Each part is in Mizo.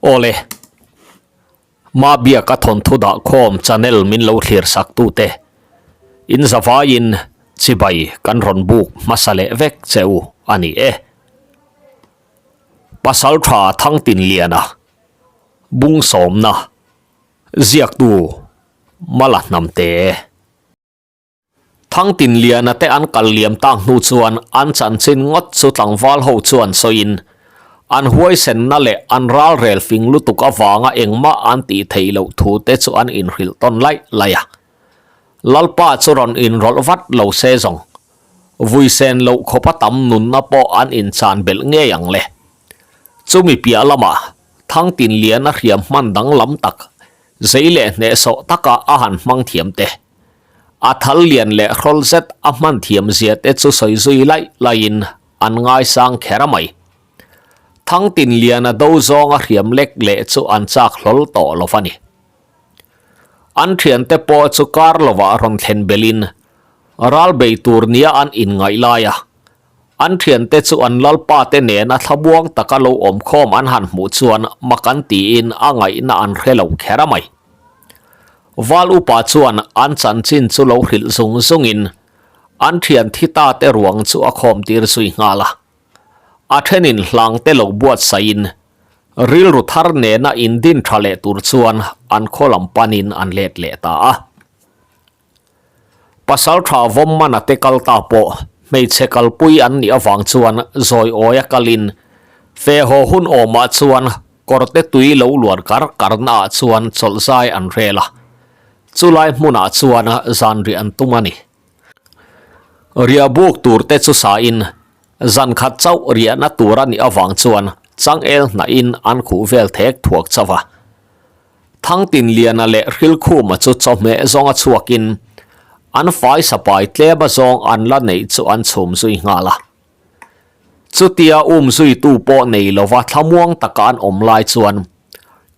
Awle, Mabiaka thawnthu dah khawm channel min lo thlir sak tute, in zavaiin chibai kan rawn buk hmasa leh vek che u a ni e. Pasaltha Thangtinliana, Bungsawmna, Ziaktu Mala Hnamte. Thangtinliana te an kal liam tak hnu chuan an chanchin ngawt chu tlangval ho chuan sawiin an huaisenna leh an ralrel fing lutuk avanga engmah an tih theih loh thu te chu an inhrilh tawn laih laih a. Lalpa chu rawn inrawlh vat lo se zawng. Vuisen loh khawpa tam nunna pawh an inchan belh ngei ang le. Chumi piah lamah Thangtinliana hriam hman danglam tak zei leh hnehsawh taka a han hmang thiam te. A thal lian leh hrawl zet a hman thiam zia te chu sawi zui laih laihin an ngaisang kher a mai. Thangtinliana do zawnga hriam lek leh chu an chak hlawl tawh lo va ni. An thiante pawh chu kar lovah rawn thlen belhin ral bei tur nia an inngaih lai a, an thiante chu an lalpa te nena thlamuang taka lo awm khawm an han hmuh chuan mak an tiin a ngaihna an hre lo kher a mai. Val upa chuan an chanchin chu lo hrilh zung zungin an thian thi ta te ruang chu a khawm tir zui nghal a. A thenin hlang te lo buatsaihin rilru thar nena indin tha leh tur chuan an khaw lam panin an let leh ta a. Pasaltha Vawmmana te kal ta pawh hmeichhe kalpui an nih avang chuan zawi awia kalin fe haw hun awmah chuan kawrte tui lo luan kar karnaah chuan chawlh zai an rel a, chulai hmunah chuan zanriah an tum a ni. Riah buk tur te chu sain zan khat chauh riahna tur a nih avang chuan changel hnahin an khuh vel thek thuak chauh a. Thangtinliana leh Hrilkhuma chu chawhmeh zawnga chhuakin an fai sapai tlem a zawng an la neih chu an chhum zui nghal a. Chutia um zuitu pawh nei lova thlamuang taka an awm lai chuan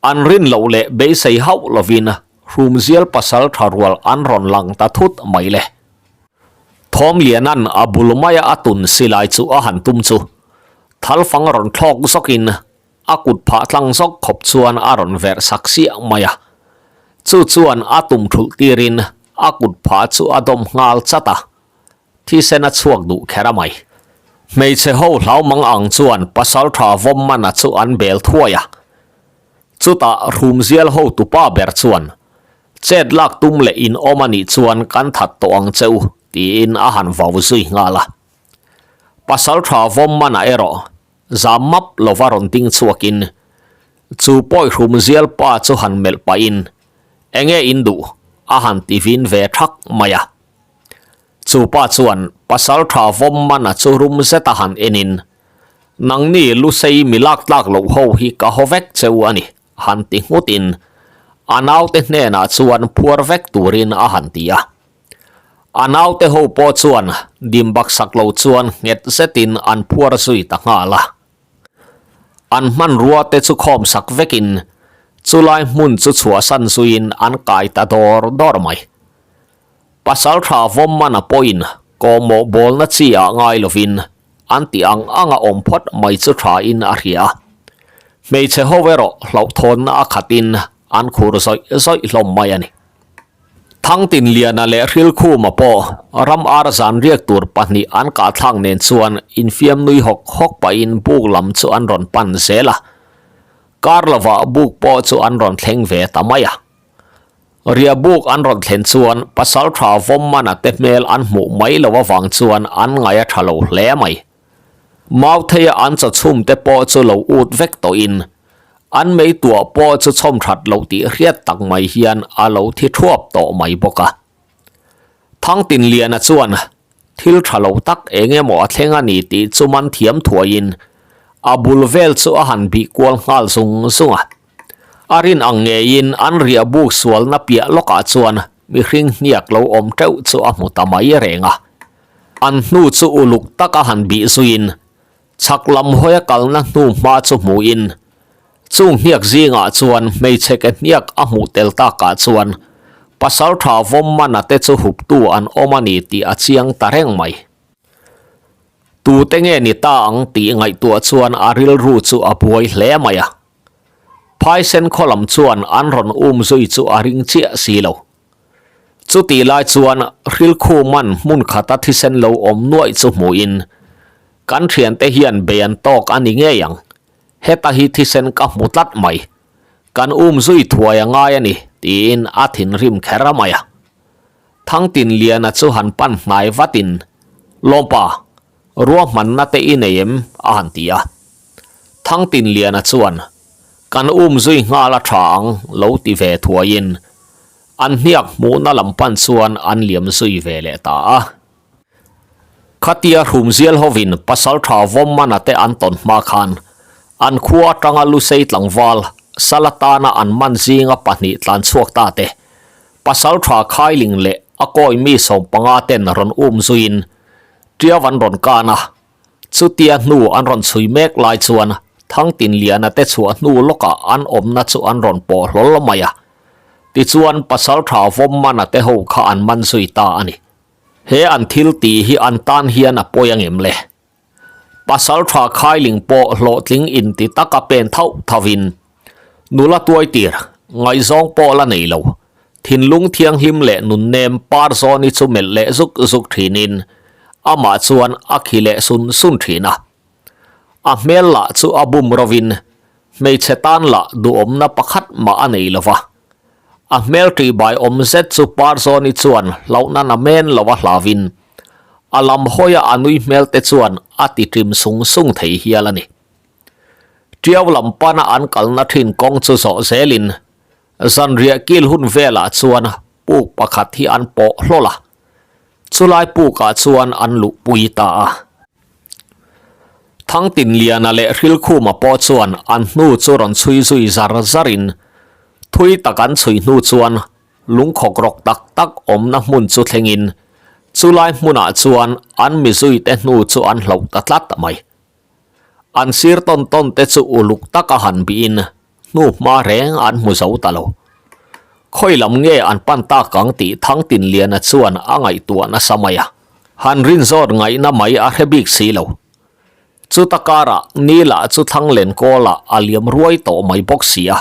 an rin loh leh beisei hauh lovin Hrumzial pasal tha rual an rawn lang ta thut mai le. Thawmliana'n a bul maia a tun silai chu a han tum chu thalfang rawn thlawk zawkin A kut phah tlang zawk khawp chuan a rawn verh sak siah mai a. Chu chuan a tum thulh tirin a kut phah chu a dawm nghal chat a, thisen a chhuak duh kher a mai. Hmeichhe ho hlau mang ang chuan pasaltha Vawmmana chu an bel thuai a. Chutah Hrumzial hotupa ber chuan, Chet lak tum leh in awm a nih chuan kan that tawh ang che u, tiin a han vau zui nghal a. Pasaltha Vawmmana erawh Zam map lova rawn ding chhuakin chu pawi hrum zial pa chu han melh pahin enge in duh a han ti vin ve thak mai a. Chu pa chuan pasal tha vawm mana chu rum zeta han enin nangni lusei mi lak tlak loh ho hi ka haw vek cheu a ni han ti nghutin a naute hnenah chuan phuar vek turin a han ti a. A naute ho pawh chuan dim baksak lo chuan nghet zetin an phuar zui ta nghal a. An hmanrua te chu khawm sak vekin chulai hmun chu chhuahsan zuiin an kai ta dawr dawr mai. Pasaltha Vawmmana pawhin kawhmawh bawlna chi ah ngai lovin an tih ang anga awm phawt mai chu thain a hria a. Hmeichhe ho erawh hlauhthawnna a khatin an khur zawih zawih hlawm mai a ni. Thangtinliana leh Hrilkhuma pawh ram ar zan riak tur pahnih an kahthlak nen chuan infiam nui hawk hawk pahin buk lam chu an rawn pan zel a. Kar lovah buk pawh chu an rawn thleng ve ta mai a. Riah buk an rawn thlen chuan pasaltha Vawmmana te hmel an hmuh mai lo avang chuan an ngaih a tha lo hle mai. Mautheia an chaw chhum te pawh chu lo ut vek tawhin an mei tuah pawh chu chhawm that loh tih hriat tak mai hian a lo thi thuap tawh mai bawk a. Thangtinliana chuan thil tha lo tak eng emaw a thleng a ni tih chu man thiam thuaiin a bul vel chu a han bih kual nghal zung zung a. A rin ang ngeiin an riah buk sualna piah lawkah chuan mihring hniak lo awm teuh chu a hmu ta mai reng a. An hnu chu uluk taka han bih zuiin chhak lam hawia kalna hnu hma chu hmuhin chung hniak zingah chuan hmeichhe ke hniak a hmuh tel takah chuan pasaltha Vawmmana te chu huptu an awm a ni tih a chiang ta reng mai. Tute nge ni ta ang tih ngaihtuah chuan a rilru chu a buai hle mai a. Phaisen khaw lam chuan an rawn um zui chu a ring chiah si lo. Chutih lai chuan Hrilkhuman hmun khata thisen lo awm nuaih chu hmuhin, Kan thiante hian bei an tawk a ni ngei ang. Heta hi thisen ka hmu tlat mai. Kan um zui thuai a ngai a ni, tiin a thinrim kher mai a. Thangtinliana chu han pan hnai vatin, Lawmpa, ruahmanna te i nei em? a han ti a. Thangtinliana chuan, Kan um zui nghal a tha ang, lo ti ve thuaiin, an hniak hmuhna lam pan chuan an liam zui ve leh ta a. Khatia hrumzial hovin pasaltha Vawmmana te an tawn hma khan an khua atanga Lusei tlangval Salatana an man zinga pahnih tlan chhuak ta te, pasaltha Khailing leh a kawi mi sawmpanga ten rawn um zuiin Ṭiau an rawn kan a. Chutia hnu an rawn chhui mek lai chuan Thangtinliana te chhuah hnu lawkah an awmna chu an rawn pawh hlawl mai a. Tichuan pasaltha Vawmmana te ho kha an man zui ta a ni. He an thil tih hi an tan hian a pawi angem le? Pasal tha khailing pawh hlawhtling inti taka pen thauh thauhin nula tuai tir, ngaihzawng pawh la nei lo, thinlung thianghlim leh nunnem par zawni chu melh leh zuk zuk thinin amah chuan a khi leh sun sun thin a. A hmel lah chu a bum rovin hmeichhe tan lah duhawmna pakhat mah a nei lova. A hmel ṭihbai awm zet chu Parzawni chuan hlauhna na men lo a hlauin a lam hawia a nui hmel te chuan a ti ṭim sung sung thei hial a ni. Ṭiau lam pana an kalna ṭhin kawng chu zawh zelin zanriah kil hun velah chuan puk pakhat hi an pawh hlawl a, chulai pukah chuan an luhpui ta a. Thangtinliana leh Hrilkhuma pawh chuan an hnu chu rawn chhui zui zar zarin thui tak an chhui hnu chuan lungkhawk rawk tak tak awmna hmun chu thlengin chulai hmunah chuan an mizuite hnu chu an hloh ta tlat mai. An sir tawn tawn te chu uluk taka han bihin hnu hma reng an hmu zo ta lo. Khawi lam nge an pan tak ang tih Thangtinliana chuan a ngaihtuah nasa mai a. Han rin zawt ngaihna mai a hre bik si lo. Chuta karah ni lah chu Thlanglen kawlah a liam ruai tawh mai bawk si a.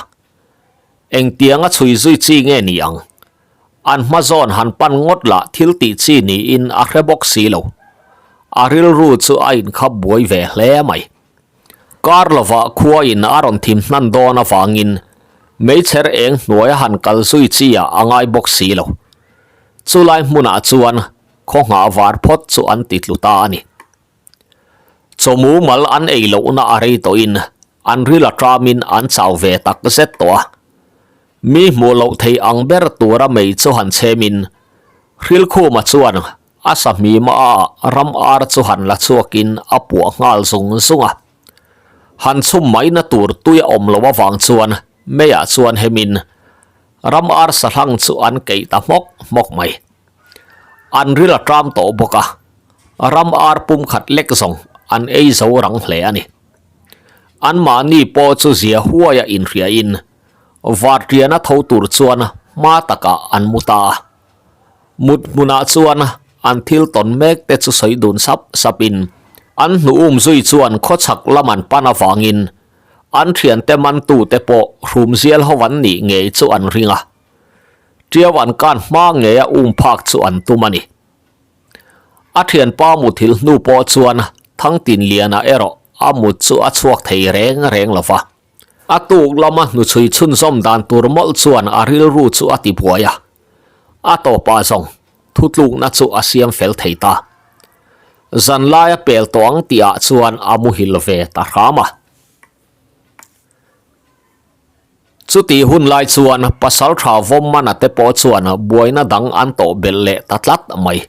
Engtianga chhui zui chi nge ni ang? An hma zawn han pan ngawt lah thil tih chi niin a hre bawk si lo. A rilru chu a inkhap buai ve hle mai. Kar lovah khuain a rawn thim hnan dawn avangin meichher eng hnuaia han kal zui chi ah a ngai bawk si lo. Chulai hmunah chuan khaw nghah var phawt chu an ti tlu ta a ni. Chawmu mal an ei lohna a rei tawhin an ril a ṭamin an chau ve tak zet tawh a. Mi hmuh loh thei ang ber tura mei chu han chhemin Hrilkhuma chuan A sahmima a ram ar chu han la chhuakin a puah nghal zung zung a. Han chhum maina tur tui a awm loh avang chuan meiah chuan hemin ram ar sahlang chu an keih ta hmawk hmawk mai. An ril a ṭam tawh bawk a, ram ar pum khat lek zawng an ei zo rang hle a ni. Anmahni pawh chu zia huaia inhriain varṭiana tho tur chuan hma takah an mu ta a. Mut hmunah chuan an thil tawn mek te chu sawi dun sap sap in an hnu um zui chuan khawchhak lam an pan avangin an thiante mantu te pawh hrum zial ho an nih ngei chu an ring a. Tiau an kan hma ngei a um phak chu an tum a ni. A thianpa muthilh hnu pawh chuan Thangtinliana erawh a mut chu a chhuak thei reng reng lo va. A tuk lama hnuchhui chhunzawm dan tur mawlh chuan a rilru chu a ti buai a, a tawpah zawng thutlukna chu a siam fel thei ta. Zanlai a pel tawh ang tihah chuan a muhil ve ta hram a. Chutih hun lai chuan Pasaltha Vawmmana te pawh chuan buaina dang an tawh belh leh ta tlat mai.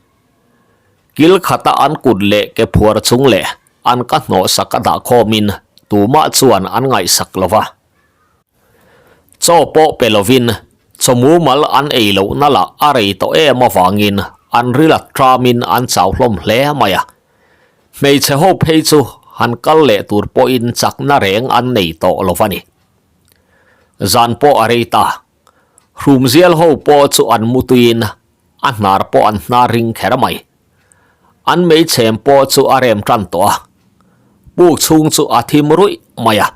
Kil khata an kut leh ke phuar chung leh an ka hnawhsak a dah khawmin tumah chuan an ngaihsak lo va. Chaw pawh pe lovin chaw mumal an ei lohna lah a rei tawh em avangin an ril a tramin an chau hlawm hle mai a. Hmeichhe ho phei chu han kal leh tur pawhin chakna reng an nei tawh lo va ni. Zan pawh a rei ta. Hrumzial ho pawh chu an mutuiin a hnar pawh an hnar ring kher mai. An meichhem pawh chu a rem tan tawh a, puk chhung chu a thim ruih mai a.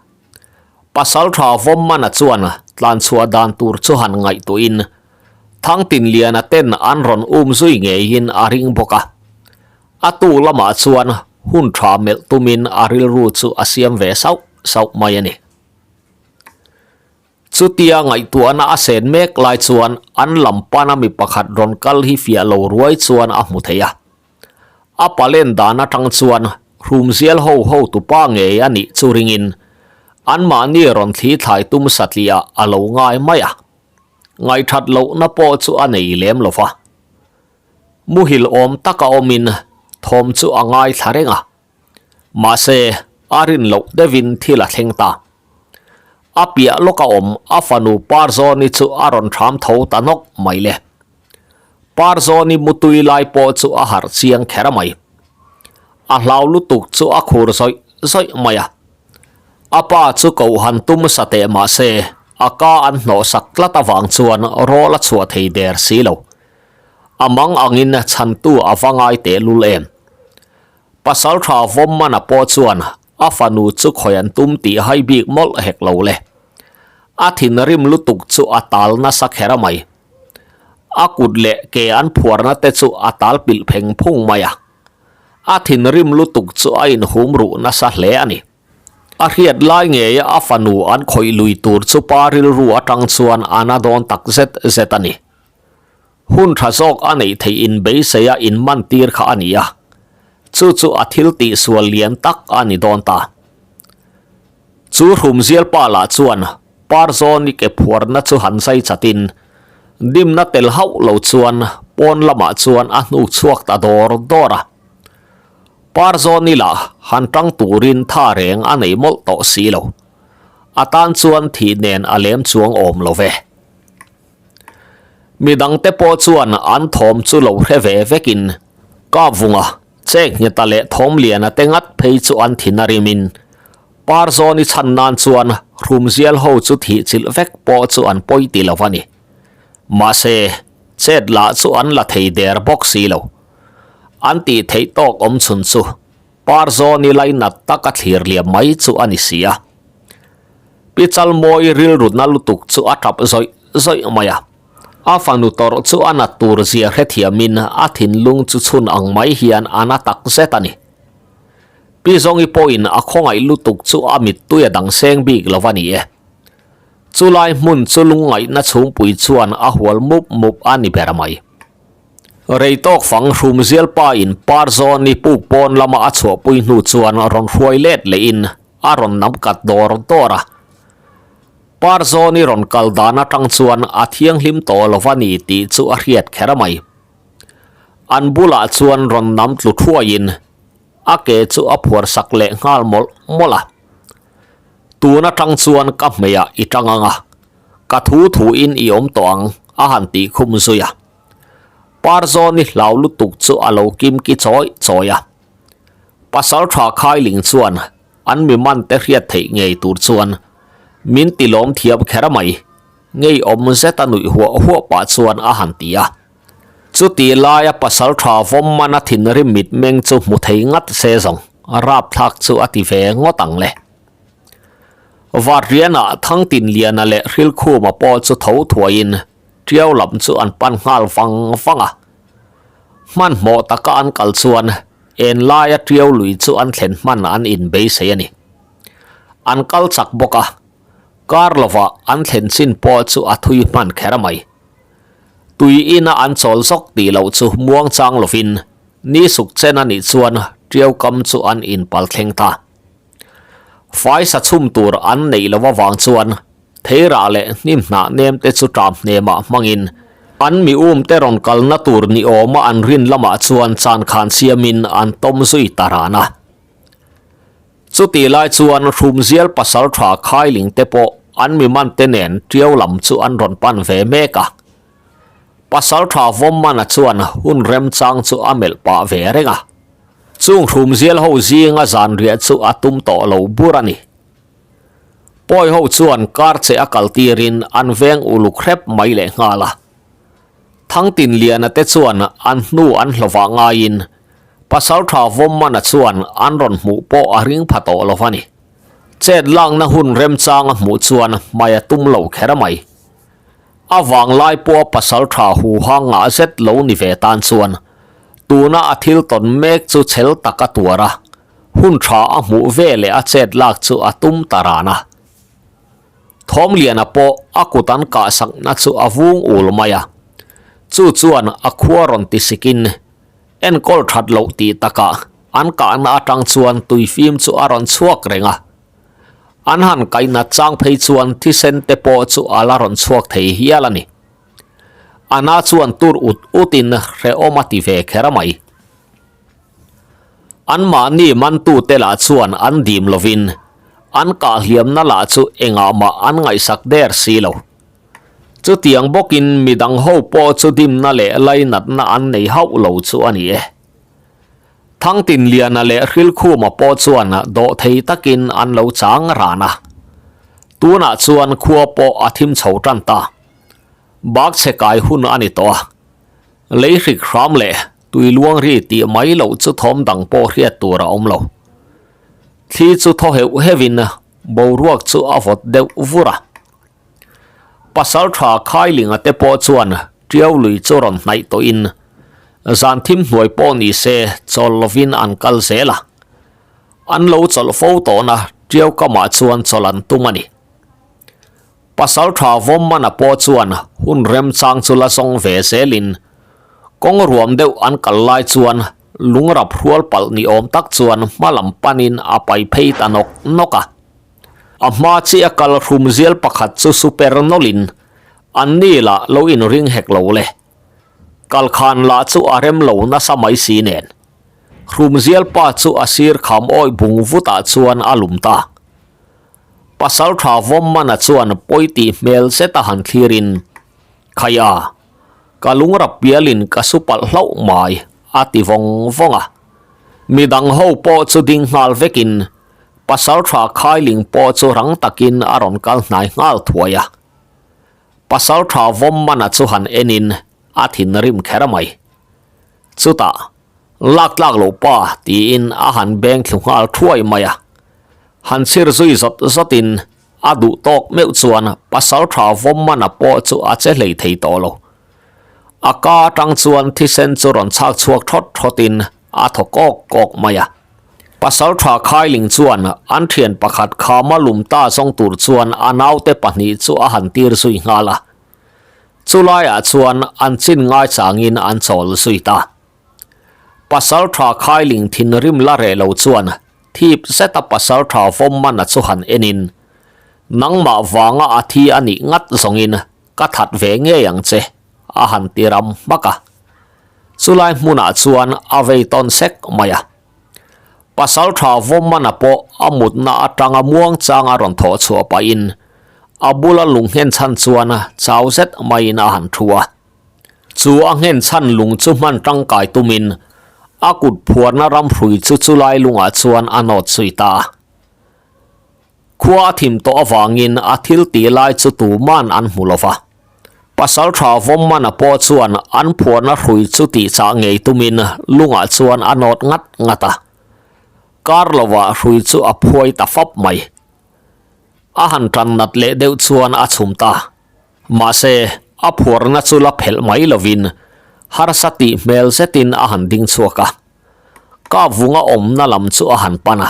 Pasalṭha Vawmmana chuan tlanchhuah dan tur chu han ngaihtuahin Thangtinliana ten an rawn um zui ngeiin a ring bawk a. A tu lamah chuan hun ṭha melh tumin a rilru chu a siam ve sauh sauh mai a ni. Chutia ngaihtuahna a sen mek lai chuan an lam pana mi pakhat rawn kal hi fiah lo ruai chuan a hmu thei a. A palen dan atang chuan hrumzial ho ho tupa ngei a nih chu ringin anmahni rawn thli thlai tum satliah a lo ngai mai a. Ngaihthat lohna pawh chu a nei lem lo va. Muhil awm taka awmin thawm chu a ngaithla reng a. Mahse, a rin loh deuhin thil a thleng ta. A piah lawka awm a fanu Parzawni chu a rawn hram tho ta nawk mai le. Parzawni mutui lai pawh chu a harh chiang kher mai. A hlau lutuk chu a khur zawih zawih mai a. A pa chu koh han tum sa teh mah se, a ka an hnawhsak tlat avang chuan rawl a chhuah thei der si lo. A mang angin chhantu a va ngai tehlul em. Pasaltha Vawmmana pawh chuan a fanu chu khawi an tum tih hai bik mawlh hek lo le. A thinrim lutuk chu a tal nasa kher mai. A kut leh ke an phuarna te chu a tal pilh pheng phung mai a. A thinrim lutuk chu a inhum ruh nasa hle a ni. A hriat lai ngeia a fanu an khawih lui tur chu pa rilru atang chuan a na dawn tak zet zet a ni. Hun tha zawk a neih theih in beisei a in man tir kha a ni a, chu chu a thil tih sual lian tak a ni dawn ta. Chu hrumzial pa lah chuan Parzawni ke phuarna chu han zai chatin dimna tel hauh lo chuan pawn lamah chuan a hnuk chhuak ta dawr dawr a. Parzawni lah han tang turin tha reng a nei mawlh tawh si lo. A tan chuan thih nen a lem chuang awm lo ve. Mi dangte pawh chuan an thawm chu lo hre ve vekin Kapvunga, Chekngeta leh Thawmliana te ngat phei chu an thin a rimin Parzawni chhan nan chuan Hrumzial ho chu thih chilh vek pawh chu an pawi ti lo a ni. Mahse, chet lah chu an la thei der bawk si lo. An tih theih tawk awm chhun chu Parzawni lainat taka thlir liam mai chu a ni si a. Pi Chalmawi rilrutna lutuk chu a tap zawih zawih mai a. A fanu tawrh chu a nat tur zia hrethiamin a thinlung chu chhun ang mai hian a na tak zet a ni. Pi Zawngi pawhin a khawngaih lutuk chu a mittui a dang seng bik lo a ni e. Chulai hmun chu lungngaihna chhungpui chuan a hual mup mup a ni ber mai. Rei tawk fang Hrumzial pa in Parzawni puk pawn lama a chhuahpui hnu chuan rawn hruai let lehin a rawn nam kat dawr dawr a. Parzawni rawn kal dan atang chuan a thianghlim tawh lo va ni tih chu a hriat kher mai. An bulah chuan rawn nam tlu thuaiin a ke chu a phuar sak leh nghal mawlh mawlh a. Tun atang chuan ka hmeiah i tang ang a, ka thu thuin i awm tawh ang a han tih khum zui a. Parzawni hlau lutuk chu a lo kim ki chawi chawi a. Pasal tha Khailing chuan an mi man te hriat theih ngei tur chuan min ti lawm thiam kher mai, ngeiawm zeta nuih huah huah pah chuan a han ti a. Chuti laia pasal tha vawm mana thinrim mitmeng chu hmu thei ngat se zawng rapthlak chu a ti ve ngawt ang le. Varriana Thangtinliana leh Hrilkhuma pawh chu tho thuaiin Tiau lam chu an pan nghal vang vang a. Hmanhmawh taka an kal chuan en laia Tiau lui chu an thlen hman an inbeisei a ni. An kal chak bawk a, kar lovah an thlen chin pawh chu a thui hman kher mai. Tui ina an chawl zawk tih loh chu muang chang lovin ni suk chen a nih chuan Tiau kam chu an inpal thleng ta. Fai sa chhum tur an neih loh avang chuan Theirah leh hnim hnah nem te chu ṭam hnemah hmangin an mi um te rawn kalna tur ni awma an rin lamah chuan chan khan siamin an tawm zui ta ran a. Chutih lai chuan Hrumzial pasalṭha Khailing te pawh an mi man te nen ṭiau lam chu an rawn pan ve mek a. Pasalṭha Vawmmana chuan hun remchang chu a melh pah ve reng a. Chung Hrumzial ho zinga zanriah chu a tum tawh lo bur a ni. Pawi ho chuan kar che a kal tirin an veng uluk hrep mai leh nghal a. Thangtinliana te chuan an hnu an hlawhah ngaiin Pasaltha Vawmmana chuan an rawn hmuh pawh a ring pha tawh lo a ni. Chet lakna hun remchang a hmuh chuan hmai a tum lo kher mai. A vanglai pawha pasal tha huha ngah zet lo ni ve tan chuan tuna a thil tawn mek chu chhel tak a tuar a, hun tha a hmuh ve leh a chet lak chu a tum ta ran a. Thawmliana pawh a kut an kahsakna chu a vung ul mai a, chu chuan a khua rawn ti sikin enkawl that loh tih takah an kahna atang chuan tuifim chu a rawn chhuak reng a. An han kaih nat chang phei chuan thisen te pawh chu a la rawn chhuak thei hial a ni. Ana chuan tur ut utin hrehawm a ti ve kher mai. Anmahni mantute lah chuan an dim lovin an kahhliamna lah chu engah mah an ngaihsak der si lo. Chutiang bawkin midang ho pawh chu dimna leh lainatna an nei hauh lo chu a ni e. Thangtinliana leh Hrilkhuma pawh chuan dawhthei takin an lo chang ran a. Tunah chuan khua pawh a thim chho tan ta. Bak chhe kai hun a ni tawh a. Lei hrik hram leh tui luang ri tih mai loh chu thawm dang pawh hriat tur a awm lo. Thli chu thaw heuh heuhin boruak chu a vawt deuh vur a. Pasal tha Khailinga te pawh chuan Tiau lui chu rawn hnaih tawhin zan thim hnuai pawh ni se chawl lovin an kal zel a. An lo chawlh fo tawhna Tiau kamah chuan chawlh an tum a ni. Pasal tha Vawmmana pawh chuan hun remchang chu la zawng ve zelin kawng ruam deuh an kal lai chuan lungrap hrual palh ni awm tak chuan hma lam panin a pai phei ta nawk nawk a. A hma chiah a kal hrum zial pakhat chu super nawlhin an ni lah lo inring hek lo le. Kal khan lah chu a rem lo nasa mai si nen. Hrum zial pa chu a sir kham awih bung vutah chuan a lum ta. Pasal tha Vawmmana chuan pawi tih hmel zet a han thlirin, Khaia, ka lungrap pialin ka su palh hlauh mai, a ti vawng vawng a. Midang ho pawh chu ding nghal vekin Pasaltha Khailing pawh chu rang takin a rawn kal hnai nghal thuai a. Pasaltha Vawmmana chu han enin a thinrim kher mai. Chutah, lak tlak loh pa tiin a han beng thlu nghal thuai mai a. Han chhir zui zawt zawtin a duh tawk meuh chuan Pasaltha Vawmmana pawh chu a che hlei thei tawh lo. A ka atang chuan thisen chu rawn chhak chhuak thawt thawtin a thaw kawk kawk mai a. Pasaltha Khailing chuan an thian pakhat khama lum ta zawng tur chuan a naute pahnih chu a han tir zui nghal a. Chulaiah chuan an chin ngaichangin an chawl zui ta. Pasaltha Khailing thinrim la reh lo chuan thip zeta Pasaltha Vawmmana chu han enin, Nangmah vanga a thi a nih ngat zawngin ka that ve ngei ang che, a han ti ram hmak a. Chulai hmunah chuan a vei tawn sek mai a. Pasaltha Vawmmana pawh a mutna atanga muang changa rawn thawh chhuah pahin a bula lung nghen chhan chuan chau zet maiin a han thu a. Chu a nghen chhan lung chu hman tangkai tumin a kut phuarna ramhrui chu chulai lungah chuan a nawt zui ta a. Khua a thim tawh avangin a thil tih lai chu tuman an hmu lo va. Pasaltha Vawmmana pawh chuan an phuarna hrui chu tihchah ngei tumin lungah chuan a nawt ngat ngat a. Kar lovah hrui chu a phuai ta fap mai. A han tan nat leh deuh chuan a chhum ta. Mahse, a phuarna chu la phelh mai lovin harsa tih hmel zetin a han ding chhuak a. Kap vunga awmna lam chu a han pan a.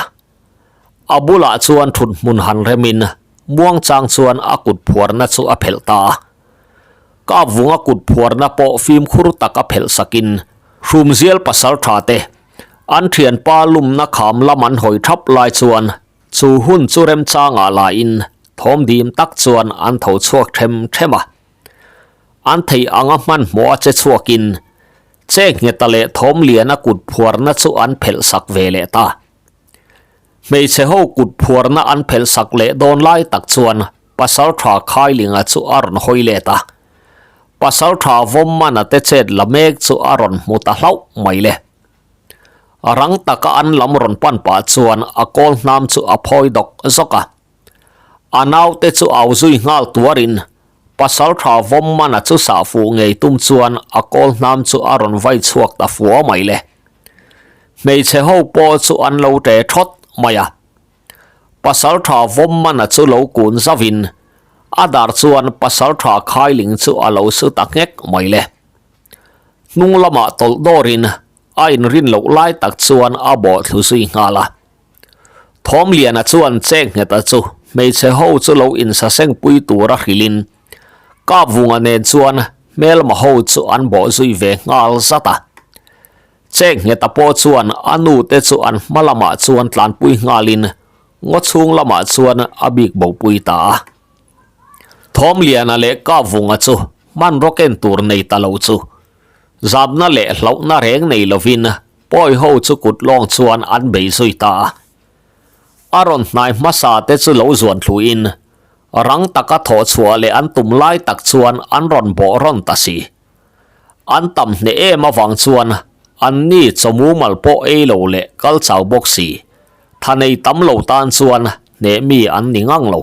A bulah chuan thut hmun han remin muangchang chuan a kut phuarna chu a phelh ta a. Kap vunga kut phuarna pawh fimkhur tak a phelh sakin Hrumzial pasal tha te an thianpa lumna kham lam an hawi thap lai chuan chu hun chu remchangah lahin thawm dim tak chuan an tho chhuak them them a. An theih anga hmanhmawh a che chhuakin che ngheta leh thawm liana kut phuarna chu an phelh sak ve leh ta. Hmeichhe ho kut phuarna an phelh sak leh dawn lai tak chuan Pasaltha Khailinga chu a rawn hawi let a. Pasaltha Vawmmana te chet la mek chu a rawn hmu ta hlauh mai le. Rang taka an lam rawn pan pah chuan a kawl hnam chu a phawi dawk zawk a. A naute chu au zui nghal tuarin Pasaltha Vawmmana chu sah fuh ngei tum chuan a kawl hnam chu a rawn vai chhuak ta fua mai le. Hmeichhe ho pawh chu an lo ṭe ṭhawt mai a. Pasalṭha Vawmmana chu lo kun zauhin a dar chuan Pasalṭha Khailing chu a lo su ta nghek mai le. Hnung lamah tawlh dawrin a inrin loh lai tak chuan a bawh thlu zui nghal a. Thawmliana chuan Chengheta chu hmeichhe ho chu lo insasengpui tura hrilhin Kapvunga nen chuan hmelma ho chu an bawh zui ve nghal zat a. Chengheta pawh chuan a nu te chu an hma lamah chuan tlanpui nghalin ngaw chhung lamah chuan a bik bopui ta a. Thawmliana leh Kapvunga chu hmanraw ken tur nei ta lo chu Zamna leh hlauhna reng nei lovin pawi ho chu kut lawng chuan an bei zui ta a. A rawn hnai hmasa te chu lo zuan thluin rang taka thawh chhuah leh an tum lai tak chuan an rawn bawh rawn ta si. An tam hneh em avang chuan an ni chaw mumal pawh ei lo leh kal chau bawk si. Tha nei tam lo tan chuan hneh mi an ni ngang lo.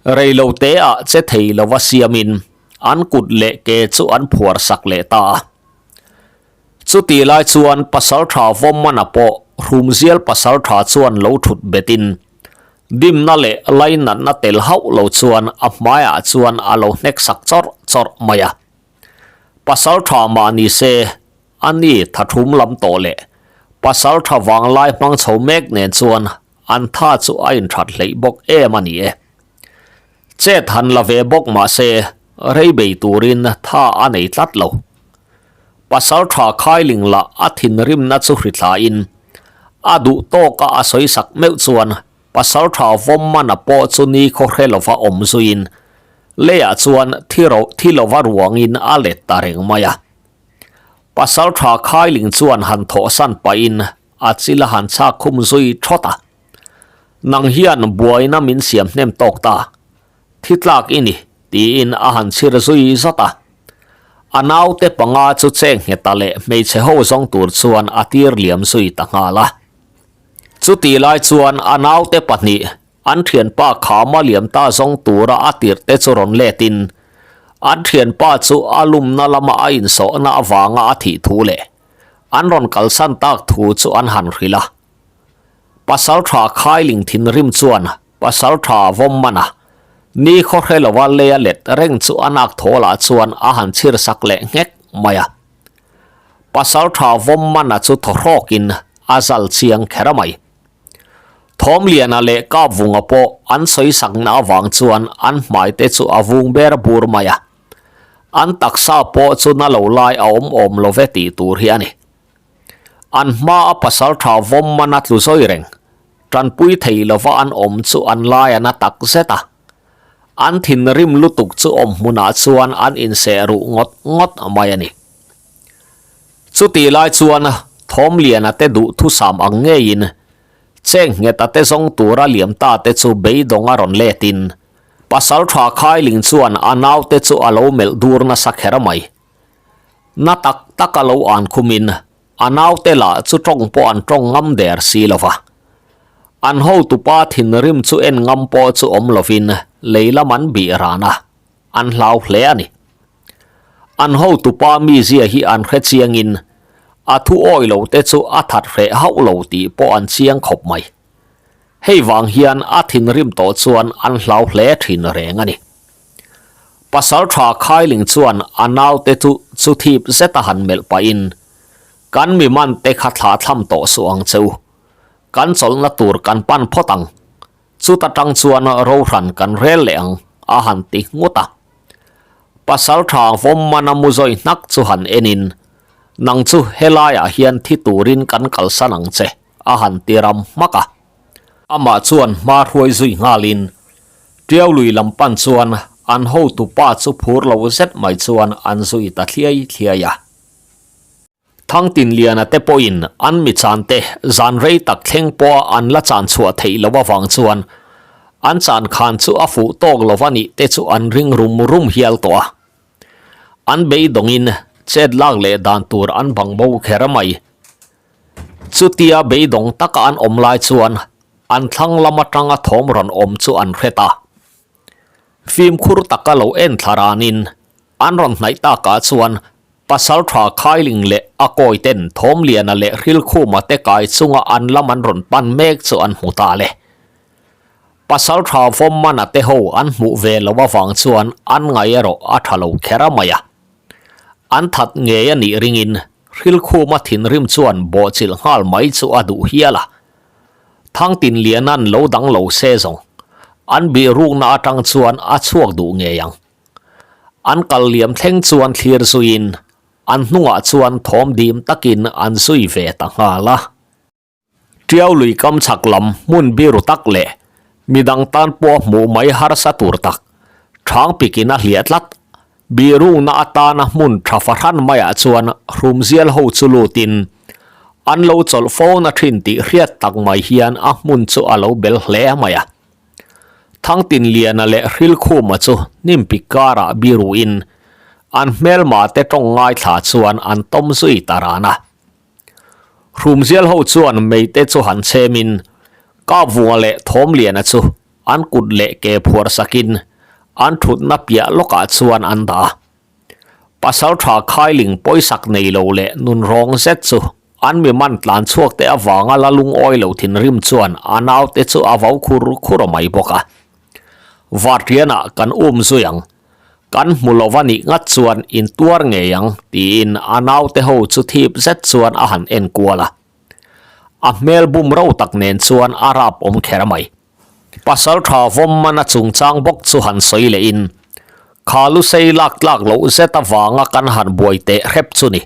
Rei lo te ah che thei lova siamin an kut leh ke chu an phuar sak leh ta a. Chutih lai chuan Pasaltha Vawmmana pawh Hrumzial Pasaltha chuan lo thut betin dimna leh lainatna tel hauh lo chuan a hmaiah chuan a lo hnek sak chawrh chawrh mai a. Pasaltha mah ni se a ni thathum lam tawh leh Pasaltha vanglai hmang chho mek nen chuan An tha chu a inthat hleih bawk em a ni e. Chet han la ve bawk mah se, rei bei turin tha a nei tlat lo. Pasal tha Khailing lah a thinrimna chu hrithlain, a duh tawka a sawi sak meuh chuan pasal tha Vawmmana pawh chu ni khaw hre lova awm zuiin, leiah chuan thi ro thi lova ruangin a let ta reng mai a. Pasal tha Khailing chuan han thawhsan pahin A chil a han chhak khum zui thawt a. Nang hian buaina min siam hnem tawk ta. Thi tlak i ni, tiin a han chhir zui zat a. A naute panga chu cheng nghet a leh hmeichhe ho zawng tur chuan a tir liam zui ta nghal a. Chutih lai chuan a naute pahnih an thianpa khama liam ta zawng tura a tirhte chu rawn letin an thianpa chu a lumna lama a insawhna avanga a thih thu leh An rawn kalsan tak thu chu an han hrilh a. Pasaltha Khailing thinrim chuan Pasaltha Vawmmana ni khaw hre lova lei a let reng chu a nak thawlah chuan a han chhir sak leh nghek mai a. Pasaltha Vawmmana chu thaw hrawkin a zal chiang kher mai. Thawmliana leh Kapvunga pawh an sawi sakna avang chuan an hmaite chu a vung ber bur mai a. An taksa pawh chu na lo lai a awm awm lo ve tih tur hi a ni. An hma a pasal tha vawm man a tlu zawi reng, tanpui thei lova an awm chu an lai a na tak zet a. An thinrim lutuk chu awm hmunah chuan an inseh ruh ngawt ngawt mai a ni. Chutih lai chuan Thawmliana te duhthusam ang ngeiin Cheng ngheta te zawng tura liam ta te chu beidawng a rawn letin Pasal tha Khailing chuan a naute chu a lo melh dur nasa kher mai. Na tak tak a lo an khumin a naute lah chu tawng pawh an tawng ngam der si lo va. An hotupa thinrim chu en ngam pawh chu awm lovin lei lam an bih ran a, an hlau hle a ni. An hotupa mizia hi an hre chiangin a thu awi lo te chu a that hreh hauh lo tih pawh an chiang khawp mai. Hei vang hian a thinrim tawh chuan an hlau hle thin reng a ni. Pasal tha Khailing chuan a naute chu chu thip zeta han melh pahin, Kan mi man te kha thla thlam tawh suh ang che u. Kan chawlhna tur kan pan phawt ang. Chuta tang chuan rohran kan rel leh ang, a han ti nghut a. Pasal tha vawm mana mu zawi hnak chu han enin, Nang chu helaiah hian thi turin kan kalsan ang che. A han ti ram hmak a. Amah chuan hma hruai zui nghalin Tiau lui lam pan chuan an hotu pa chu phur lo zet mai chuan an zui ta thliai thliai a. Thangtinliana te pawhin an mi chan te zan rei tak thleng pawha an la chan chhuah theih loh avang chuan an chan khan chu a fuh tawk lo va nih te chu an ring rum rum hial tawh a. An beidawngin chet lak leh dan tur an bang bo kher mai. Chutia beidawng taka an awm lai chuan an thlang lam atanga thawm rawn awm chu an hre ta. Fimkhur taka lo en thla ranin an rawn hnaih takah chuan Pasaltha Khailing leh a kawi ten Thawmliana leh Hrilkhuma te kai chunga an lam an rawn pan mek chu an hmu ta le. Pasalṭha Vawmmana te ho an hmuh ve loh avang chuan an ngai erawh a ṭha lo kher a mai a. An that ngei a nih ringin Hrilkhuma thinrim chuan bawhchilh nghal mai chu a duh hial a. Thangtinliana'n lo dang lo se zawng an bihrukna atang chuan a chhuak duh ngei ang. An kal liam thleng chuan thlir zuiin an hnungah chuan thawm dim takin an zui ve ta nghal a. Tiau lui kam chhak lam hmun biru tak leh midang tan pawh hmuh mai harsa tur tak thang pikin a hliah tlat. Birukna atana hmun tha fahran maiah chuan hrumzial ho chu lutin an lo chawlh fo na thin tih hriat tak mai hian a hmun chu a lo bel hle mai a. Thangtinliana leh Hrilkhuma chu hnimpik karah biruin an hmelma te tawng ngaithla chuan an tawm zui ta ran a. Hrumzial ho chuan meite chu han chhemin Kapvunga leh Thawmliana chu an kut leh ke phuar sakin an thutna piah lawkah chuan an dah a. Pasaltha Khailing pawisak nei lo leh nunrawng zet chu an mi man tlan chhuak te avanga la lungawi lo thinrim chuan a naute chu a vau khur khur mai bawk a. Vartianah kan um zui ang. Kan hmu lo va nih ngat chuan in tuar ngei ang tiin a naute ho chu thip zet chuan a han en kual a. A hmel bum ro tak nen chuan a rap awm kher mai. Pasal tha vawm man a chungchang bawk chu han sawi leh in, Kha lusei lak tlak loh zet avanga kan han buai teh hrep chu ni.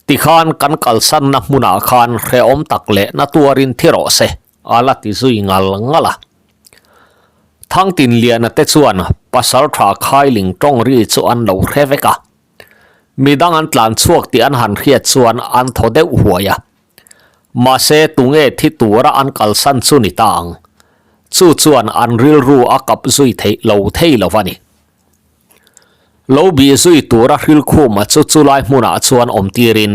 Tikhan kan kalsanna hmunah khan hrehawm tak leh na tuarin thi rawh se, a la ti zui ngal ngal a. Thangtinliana te chuan pasal tha Khailing tawng ri chu an lo hre vek a. Midang an tlan chhuak tih an han hriat chuan an thaw deuh huai a. Mahse tunge thi tura an kalsan chu ni ta ang. Chu chuan an rilru a kap zui theih lo thei lo a ni. Lo bih zui tura Hrilkhuma chu chulai hmunah chuan awm tirin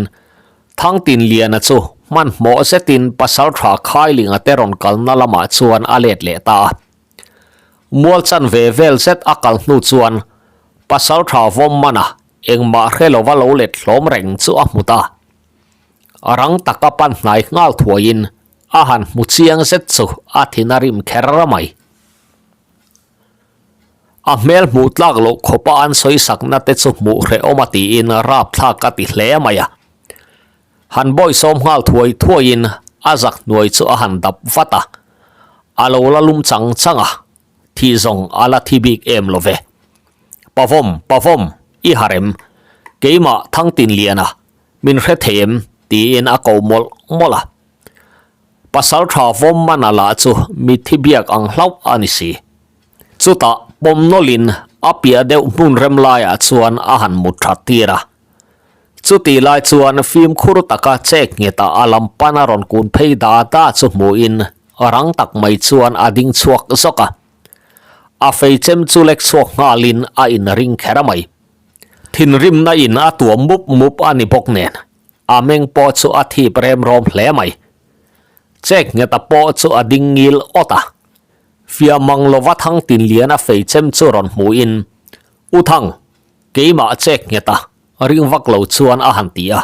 Thangtinliana chu hmanhmawh zetin Pasaltha Khailinga te rawn kalna lamah chuan a let leh ta a. Mual chan ve vel zet a kal hnu chuan Pasaltha Vawmmana engmah hre lova lo let hlawm reng chu a hmu ta. A rang taka pan hnai nghal thuaiin a han hmu chiang zet chu a thin a rim kher mai. A hmel hmuh tlak loh khawpa an sawi sakna te chu hmuh hrehawm a tiin rapthlak a ti hle mai a. Han bawisawm nghal thuai thuaiin a zak hnuai chu a han dap vat a, a lo la lum chang chang a, thih zawng a la thi bik em lo ve. Pavawm, Pavawm, i harem, keimah Thangtinliana, min hre thei em? tiin a ko mawlh mawlh a. Pasal tha vawm mana lah chu mitthi biak ang hlauh a ni si. Chutah pawm nawlhin a piah deuh hmun rem laiah chuan a han mut that tir a. Chutih lai chuan fimkhur taka chek ngheta a lam pan a rawn kun phei da da chu hmuhin rang tak mai chuan a ding chhuak zawk a. A fei chem chu lek chhuak nghalin a inring kher a mai. Thinrimna in a tuam mup mup a ni bawk nen. A meng pawh chu a thip rem rawm hle mai. Chek ngheta pawh chu a ding ngil awt a. Fiah mang lova Thangtinliana fei chem chu rawn hmuhin, U Thang, keimah chek ngheta ring vak lo chuan a han ti a.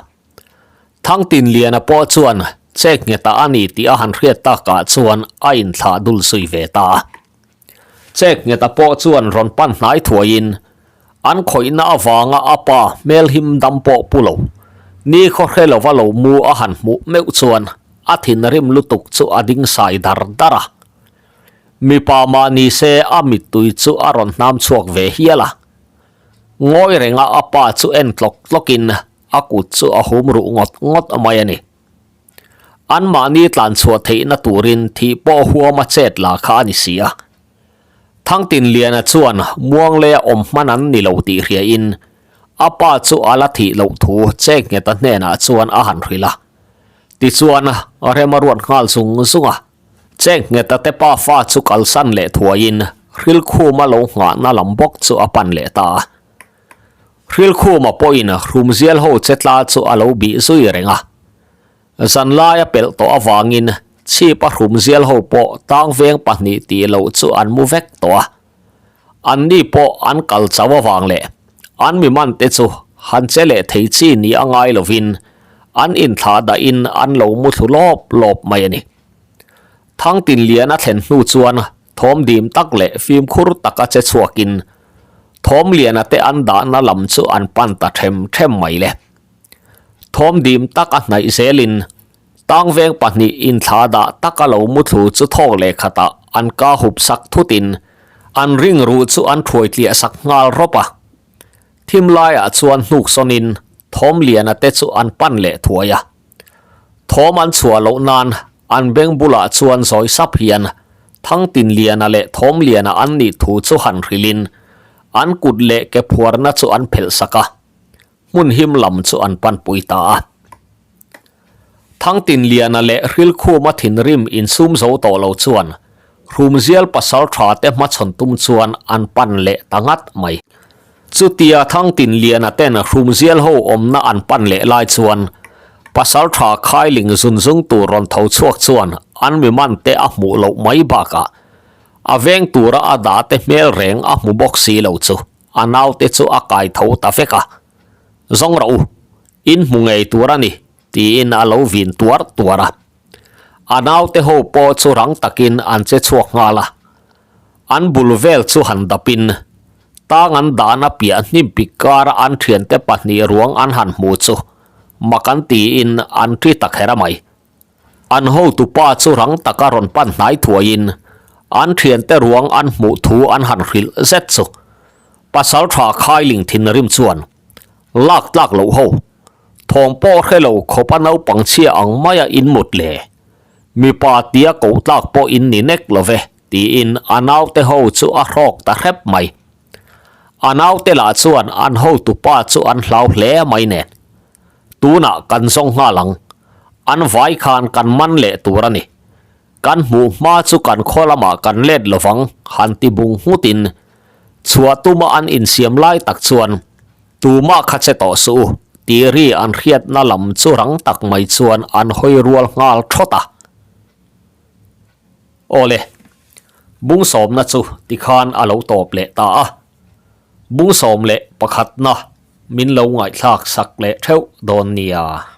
Thangtinliana pawh chuan chek ngheta a ni tih a han hriat takah chuan a inthlah dul zui ve ta a. Chek ngheta pawh chuan rawn pan hnai thuaiin an khawihna avanga a pa hmel him dam pawh pu lo. Ni khaw hre lova lo mu a han hmuh meuh chuan a thinrim lutuk chu a ding sai dar dar a. Mipa mah ni se a mittui chu a rawn hnam chhuak ve hial a. Ngawi renga a pa chu en tlawk tlawkin a kut chu a hum ruh ngawt ngawt mai a ni. Anmahni tlan chhuah theihna turin thih pawh huama chet la kha a ni si a. Thangtinliana chuan Muangleia awm hman an ni lo tih hriain a pa chu a la thih loh thu Chengheta hnenah chuan a han hrilh a. Tichuan, rem a ruat nghal zung zung a. Chengheta te pa fa chu kalsan leh thuaiin Hrilkhuma lo nghahna lam bawk chu a pan leh ta a. Hrilkhuma pawhin hrumzial ho che tla chu a lo bih zui reng a. Zanlai a pelh tawh avangin chhipa hrumzial ho pawh tangveng pahnih tih loh chu an mu vek tawh a. Anni pawh an kal chau avang leh an mi man te chu han che leh thei chi ni a ngai lovin an inthlah dahin an lo mu thlu lawp lawp mai a ni. Thangtinlian a thlen hnu chuan. Thawm dim tak leh fimkhur taka che chhuakin thawm liana te an dahna lam chu an pan ta them them mai le. Thawm dim tak a hnaih zelin tangveng pahnih inthla dah taka lo muthlu chu thawk leh khatah an ka hup sak thutin an ring ruh chu an thuai tliah sak nghal rawp a. Thim laiah chuan hnuk sawnin thawm liana te chu an pan leh thuai a. Thawm an chhuah loh nan an beng bulah chuan zawi sap hian Thangtinliana leh Thawmliana an nih thu chu han hrilhin an kut leh ke phuarna chu an phelh sak a, hmun him lam chu an panpui ta a. Thangtinliana leh Hrilkhuma thinrim insum zo tawh lo chuan Hrumzial pasal tha te hmachhawn tum chuan an pan leh ta ngat mai. Chutia Thangtinliana ten Hrumzial ho awmna an pan leh lai chuan pasal tha Khailing zun zung tur rawn tho chhuak chuan an mi man te a hmuh loh mai bakah a veng tura a dah te hmel reng a hmu bawk si lo chu a naute chu a kai tho ta vek a. Zawng rawh u, in hmu ngei tur a ni, tiin a lo vin tuar tuar a. A naute ho pawh chu rang takin an che chhuak nghal a. An bul vel chu han dapin, tang an dahna piah hnim pik kara an thiante pahnih ruang an han hmu chu mak an tiin an ṭi ta kher a mai. An hotupa chu rang taka rawn pan hnai thuaiin an thiante ruang an hmuh thu an han hrilh zet chu pasal tha Khailing thinrim chuan lak tlak loh ho thawm pawh hre lo khawpa naupang chhia ang maia in mut le mipa tia koh tlak pawh in ni nek lo ve tiin a naute ho chu a hrawk ta hrep mai. A naute lah chuan an hotupa chu an hlau hle mai nen. Tunah kan zawng nghal ang. An vai khan kan man leh tur a ni. Kan hmuh hma chu kan khaw lamah kan let lovang han ti bung nghutin chhuah tuma an insiam lai tak chuan tumah kha che tawh suh u tih ri an hriatna lam chu rang tak mai chuan an hawi rual nghal thawt a. Awle, bung sawmna chu tikhan a lo tawp leh ta a. Bung sawm leh pakhatna min lo ngaihthlak sak leh theuh dawn nia.